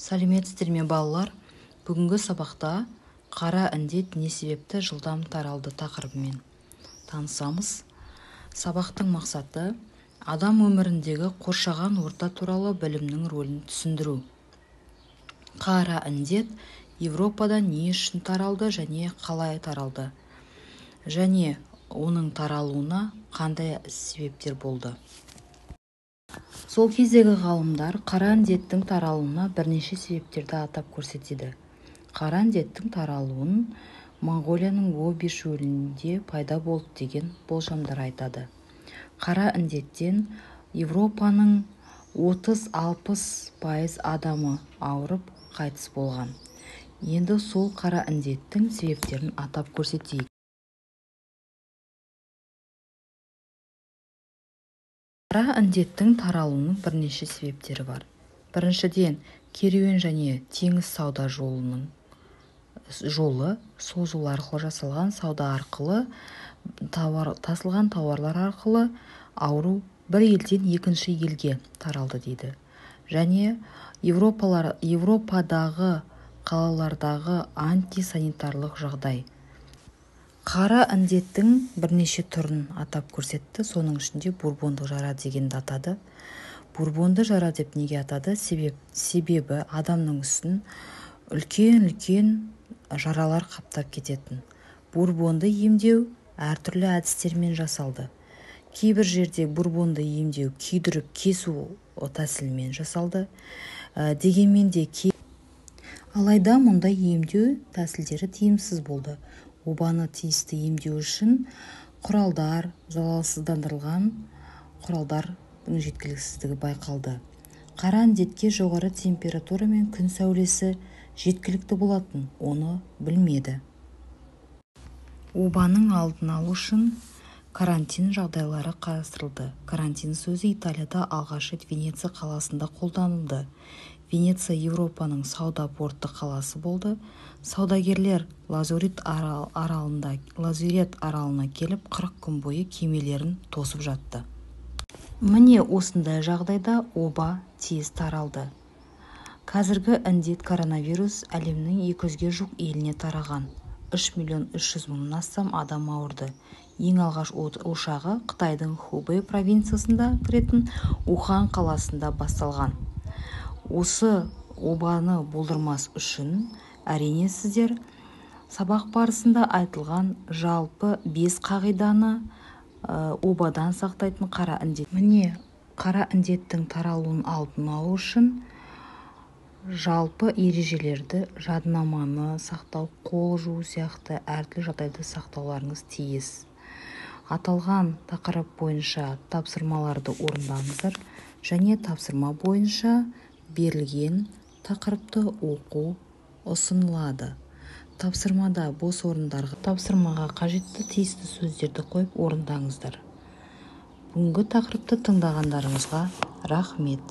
Сәлеметсіздер ме, балалар! Бүгінгі сабақта «Қара індет не себепті жылдам таралды» тақырыбымен танысамыз. Сабақтың мақсаты: адам өміріндегі қоршаған орта туралы білімнің рөлін түсіндіру. Қара індет Еуропада не үшін таралды және қалай таралды, және оның таралуына қандай себептер болды? Сол кездегі ғалымдар қара індеттің таралуына бірнеше себептерді атап көрсетеді. Қара індеттің таралуын Моңғолияның Гоби шөлінде пайда болды деген болжамдар айтады. Қара індеттен Еуропаның 30-60% адамы ауырып, қайтыс болған. Енді сол қара індеттің себептерін атап көрсетейік. Қара індеттің таралуының бірнеше себептері бар. Біріншіден, керуен және теңіз сауда жолының жолы, сол жол арқылы жасалған сауда арқылы, тауар, тасылған тауарлар арқылы ауру бір елден екінші елге таралды дейді. Және Европадағы қалалардағы антисанитарлық жағдай. Қара індеттің бірнеше түрін атап көрсетті, соның ішінде бурбондық жара дегенді атады. Бурбонды жара деп неге атады? Себебі адамның үстін үлкен-үлкен жаралар қаптап кететін. Бурбонды емдеу әртүрлі әдістермен жасалды. Кейбір жерде бурбонды емдеу күйдіріп кесу тәсілімен жасалды. Дегенмен де, алайда мұндай емдеу тәсілдері тиімсіз болды. Обаны тиісті емдеу үшін құралдар, залалсыздандырылған құралдардың жеткіліксіздігі байқалды. Қара індетке жоғары температура мен күн сәулесі жеткілікті болатын, оны білмеді. Обаның алдын алу үшін карантин жағдайлары қарастырылды. Карантин сөзі Италияда алғаш рет Венеция қаласында қолданылды. Венеция Еуропаның сауда порты қаласы болды. Саудагерлер Лазурит аралына келіп, 40 күн бойы кемелерін тосып жатты. Міне, осындай жағдайда оба тез таралды. Қазіргі індет коронавирус әлемнің 200-ге жуық еліне тараған. 3 миллион 300 мыңнан астам адам ауырды. Ең алғаш ошағы Қытайдың Хубэй провинциясында кіретін Ухан қаласында басталған. Осы обаны болдырмас үшін, әрине, сіздер сабақ барысында айтылған жалпы 5 қағиданы обадан сақтайтын қара індет. Міне, қара індеттің таралуын алдын алу үшін жалпы ережелерді, жадынаманы сақтау, қол жуу сияқты әртүрлі жағдайды сақтауларыңыз тиіс. Аталған тақырып бойынша тапсырмаларды орындаңыздар және тапсырма бойынша берілген тақырыпты оқу ұсынылады. Тапсырмада бос орындарға тапсырмаға қажетті тиісті сөздерді қойып орындаңыздар. Бүгінгі тақырыпты тыңдағандарыңызға рахмет.